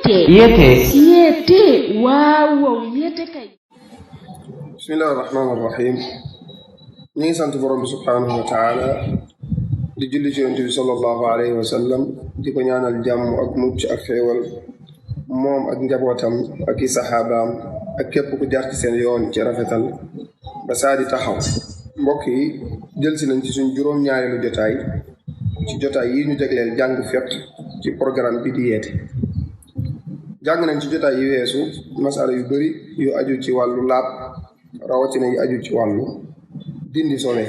Yeete waaw Yeete kay. bismillahi rahmaani rahim. ñu ngi sant borom bi subhaanahu wa taala di julli ci yonent bi sallallahu alayhi wa sallam di ko ñaanal jàmm ak mucc ak xéewal moom ak njabootam ak i saxaabaam ak képp ku jaar ci seen yoon ci rafetal ba saa di taxaw. mbokk yi jël si nañ ci suñ juróom-ñaareelu jotaay ci jotaay yi ñu jagleel jàng fiqh ci programme bi di Yeete. jàng nañ ci jotaay yi weesu masala yu bari yu aju ci wàllu laab rawatina yu aju ci wàllu dindi sobe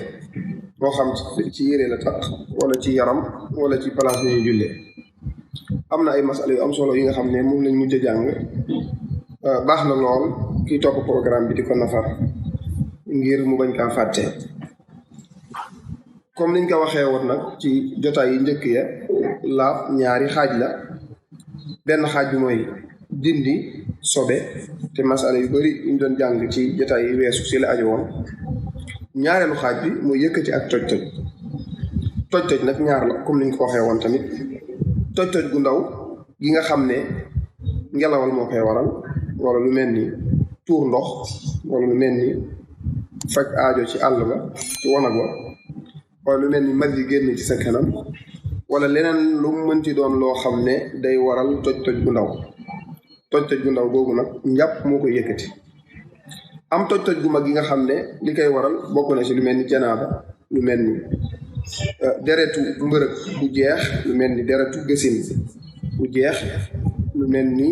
moo xam ci yére la tax wala ci yaram wala ci place bi ñuy jullee. am na ay masala yu am solo yi nga xam ne moom lañ mujj a jàng. baax na lool kiy topp programme bi di ko nafar ngir mu bañ kaa fàtte. comme niñ ko waxee woon nag ci jotaay yi njëkk ya laab ñaari xaaj la. benn xaaj bi mooy dindi sobe te masala yu bari ñu doon jàng ci jotaay yi weesu si la aju woon. ñaareelu xaaj bi mooy yëkkati ak toj-toj. toj-toj nag ñaar la comme niñ ko waxee woon tamit. toj-toj gu ndaw gi nga xam ne ngelawal moo koy waral wala lu mel ni tuur ndox wala lu mel ni faj aajo ci àll ba ci wanag wa wala lu mel ni mag yi génn ci sa kanam wala leneen lu mënti doon loo xam ne day waral toj-toj gu ndaw. toj-toj gu ndaw googu nag njàpp moo koy yëkkati. am toj-toj gu mag yi nga xam ne li koy waral bokk na ci lu mel ni janaaba lu mel ni deretu mbërëg bu jeex lu mel ni deretu gësin bu jeex lu mel ni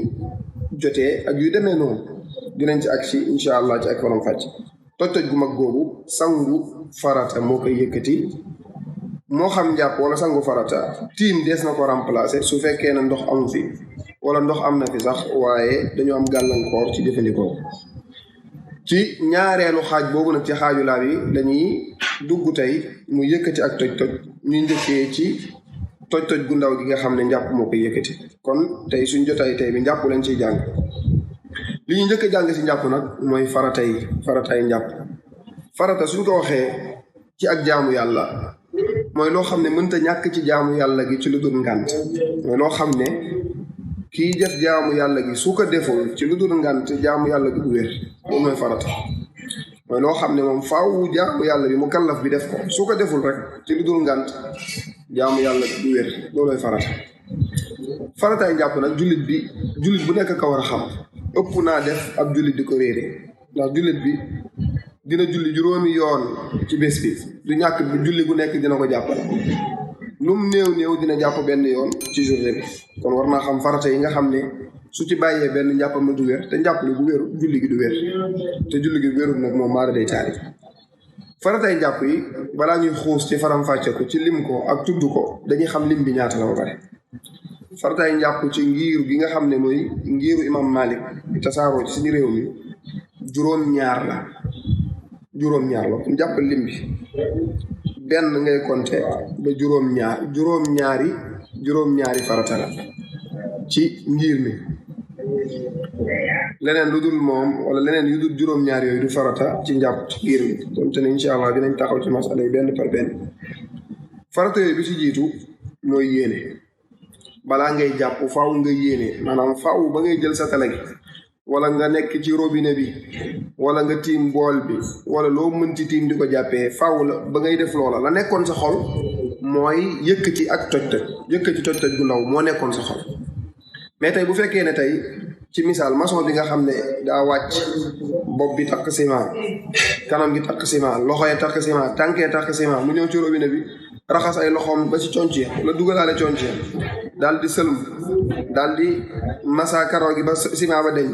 jotee ak yu demee noonu dinañ ci ak si incha allah ci ak faram fàcc. toj-toj gu mag googu sangu farata moo koy yëkkati. moo xam njàpp wala sangu farata tiim dees na ko remplacer su fekkee ne ndox amu fi wala ndox am na fi sax waaye dañu am gàllankoor ci jëfandikoo. ci ñaareelu xaaj boobu nag ci xaaju laab yi dañuy dugg tey mu yëkkati ak toj-toj ñuy njëkkee ci toj-toj gu ndaw gi nga xam ne njàpp moo koy yëkkati. kon tey suñ jotaay tey bi njàpp lañ ciy jàng. li ñu njëkk a jàng si njàpp nag mooy faratay njàpp. farata suñ ko waxee ci ak jaamu yàlla mooy loo xam ne mënta ñàkk ci jaamu yàlla gi ci lu dul ngànt. mooy loo xam ne kii def jaamu yàlla gi su ko deful ci lu dul ngànt jaamu yàlla gi du wér. loolu mooy farata. mooy loo xam ne moom faaw jaamu yàlla bi mu kallaf bi def ko su ko deful rek ci lu dul ngànt jaamu yàlla gi du wér. loolooy farata. farataay njàpp nag jullit bu nekk ka war a xam. ëpp naa def ab jullit di ko réere ndax jullit bi dina julli juróomi yoon ci bés bi du ñàkk bi julli gu nekk dina ko jàppale. lu mu néew dina jàpp benn yoon ci journée bi. kon war naa xam farata yi nga xam ne su ci bàyyee benn njàppam na du wér te njàpp li bu wéru julli gi du wér te julli gi wérul nag moom maara day taari. faratay njàpp yi balaa ñuy xuus ci faram fàcce ko ci lim ko ak tudd ko dañuy xam lim bi ñaata la ba pare. faratay njàpp ci ngiiru gi nga xam ne mooy ngiiru imam Malik tasaaroo ci suñu réew mi juróom-ñaar la njàpp lim bi benn ngay compter ba juróom-ñaari farata la ci ngir mi. leneen lu dul moom wala leneen yu dul juróom-ñaar yooyu du farata ci njàpp ci ngir mi. donte ne incha allah dinañ taxaw ci masala yi benn par benn. farata yooyu bi ci jiitu mooy yéene. balaa ngay jàpp faaw nga yéene maanaam faaw ba ngay jël sa tala gi wala nga nekk ci robinet bi wala nga tiim bool bi wala loo mën ci tiim di ko jàppee faaw la ba ngay def loola la nekkoon sa xol mooy yëkkati ak toj-toj gu ndaw moo nekkoon sa xol. mais tey bu fekkee ne tey ci misaal maçon bi nga xam ne daa wàcc bopp bi takk ciment kanam gi takk ciment loxo yi takk ciment tànkee takk ciment mu ñëw ci robinet bi raxas ay loxoom ba ci conc ya la dugalaale conc ya daal di sëlm daal di masa karaw gi ba ciment ba deñ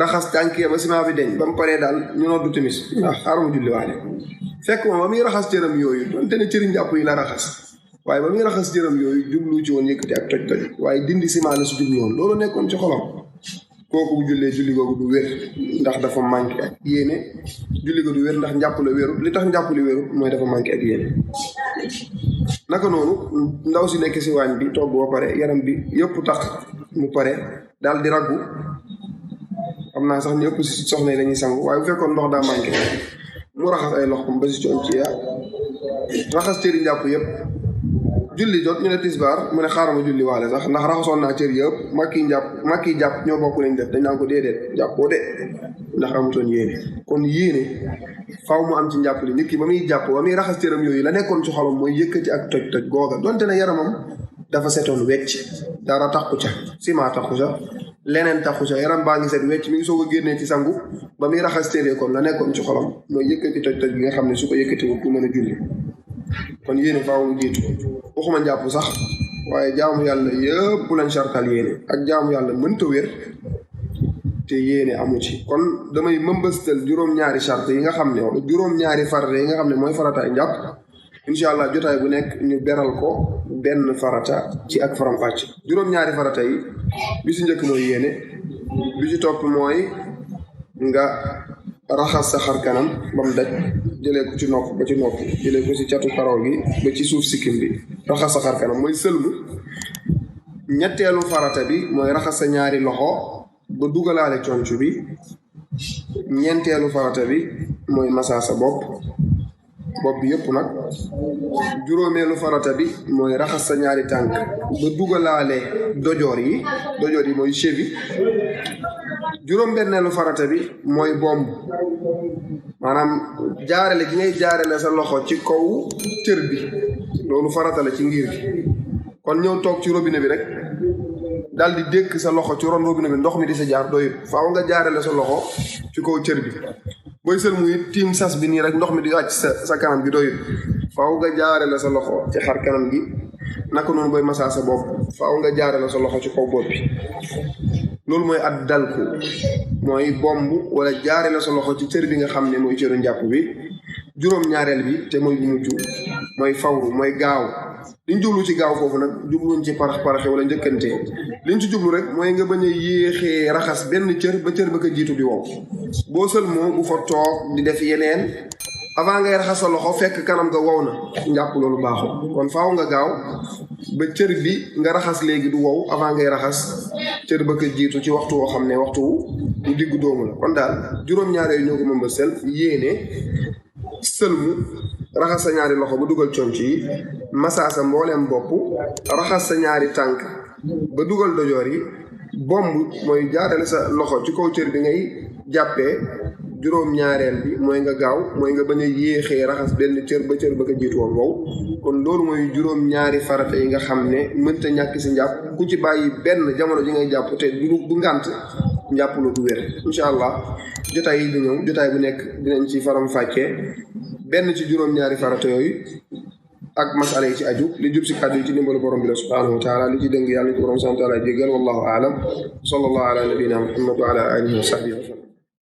raxas tànk ya ba ciment bi deñ ba mu paree daal ñu noddu timis xaaral ma julli waale. fekk moom ba muy raxas cëram yooyu donte ne cëriñ jàpp yi la raxas waaye ba muy raxas cëram yooyu jublu ci woon yëkkati ak toj-toj waaye dindi ciment la si jublu woon loolu nekkoon ci xolam. kooku bu jullee julli googu du wér ndax dafa manqué ak yéene. julli googu du wér ndax njàpp la wérut li tax njàpp li wérut mooy dafa manqué ak yéene. naka noonu ndaw si nekk si waañ bi togg ba pare yaram bi yëpp tax mu pare daal di raggu xam naa sax ñëpp si soxna yi dañuy sangu waaye bu fekkoon ndox daa manqué mu raxas ay loxoom ba si coon ci raxas cëri njàpp yëpp julli jot ñu ne tisbaar mu ne xaaral ma julli waale sax ndax raxasoon naa cër yëpp mag yi jàpp ñoo bokk lañ def dañ naan ko déedéet jàppoo de ndax amutoon yéene kon yéene faaw mu am ci njàpp li nit ki ba muy jàpp ba muy raxas cëram yooyu la nekkoon ci xolam mooy yëkkati ak toj googa donte ne yaramam dafa setoon wecc dara taxu ca ciment taxu ca leneen taxu ca yaram baa ngi set wecc mi ngi soog a génnee ci sangu ba muy raxas cëree kon la nekkoon ci xolam mooy yëkkati toj bi nga xam ne su ko yëkkatiwul du mën a julli kon yéene faaw mu jiitu waxuma njàpp sax waaye jaamu yàlla yëpp lañ sartal yéene ak jaamu yàlla mënta wér te yéene amu ci kon damay mëmbëstal juróom-ñaari charte yi nga xam ne wala juróom-ñaari farata yi nga xam ne mooy farataay njàpp incha allah jotaay bu nekk ñu beral ko benn farata ci ak faram-fàcc juróom-ñaari farata yi bi ci njëkk mooy yéene bi ci topp mooy nga raxas sa xar kanam ba mu daj jëlee ko ci nopp ba ci nopp jëlee ko ci catu karaw gi ba ci suuf sikkim bi raxas sa xar kanam mooy sëlmu ñetteelu farata bi mooy raxas sa ñaari loxo ba dugalaale conc bi ñeenteelu farata bi mooy masaa sa bopp bi yëpp nag juróomeelu farata bi mooy raxas sa ñaari tànk ba dugalaale dojoor yi mooy cheville juróom-benneelu farata bi mooy bomb maanaam jaarale gi ngay jaarale sa loxo ci kaw cër bi loolu farata la ci ngir gi kon ñëw toog ci robinet bi rek daal di dékk sa loxo ci ron robinet bi ndox mi di sa jaar doyut faaw nga jaarale sa loxo ci kaw cër bi booy sël muy tiim sas bi nii rek ndox mi di wàcc sa kanam gi doyut faaw nga jaarale sa loxo ci xar kanam gi naka noonu booy masaa sa bopp faaw nga jaarale sa loxo ci kaw bopp bi loolu mooy at dalku mooy bomb wala jaarale sa loxo ci cër bi nga xam ne mooy cëru njàpp bi juróom-ñaareel bi te mooy bu mujj mooy fawru mooy gaaw liñ jublu ci gaaw foofu nag jubluñ ci paraxe wala njëkkante liñ ci jublu rek mooy nga bañ a yéexee raxas benn cër ba cër ba ko jiitu di wow boo sël moo bu fa toog di def yeneen avant ngay raxas sa loxo fekk kanam nga wow na njàpp loolu baaxul kon faaw nga gaaw ba cër bi nga raxas léegi du wow avant ngay raxas cër ba ko jiitu ci waxtu woo xam ne waxtu bu diggu doomu la kon daal juróom-ñaar yooyu ñoo ko mën ba sel yéene sëlmu raxas sa ñaari loxo ba dugal conc yi masaa sa mbooleem bopp raxas sa ñaari tànk ba dugal dojoor yi bomb mooy jaarale sa loxo ci kaw cër bi ngay jàppee juróom-ñaareel bi mooy nga gaaw mooy nga bañ a yéexee raxas benn cër ba ko jiitu woon wow kon loolu mooy juróom-ñaari farata yi nga xam ne mënta ñàkk si njàpp ku ci bàyyi benn jamono ji ngay jàpp te du ngànt njàpp lu du wér incha allah jotaay yi di ñëw jotaay bu nekk dinañ ci faram fàccee benn ci juróom-ñaari farata yooyu ak masala yi ci aju li jub si kàddu yi ci ndimbalu borom bi la subhanahu wa taala li ci dëng yàlla ñu ko borom subhanahu wa taala jéggal wallahu aalam sallallahu ala nabina muhammad wa ala alihi wa sahbihi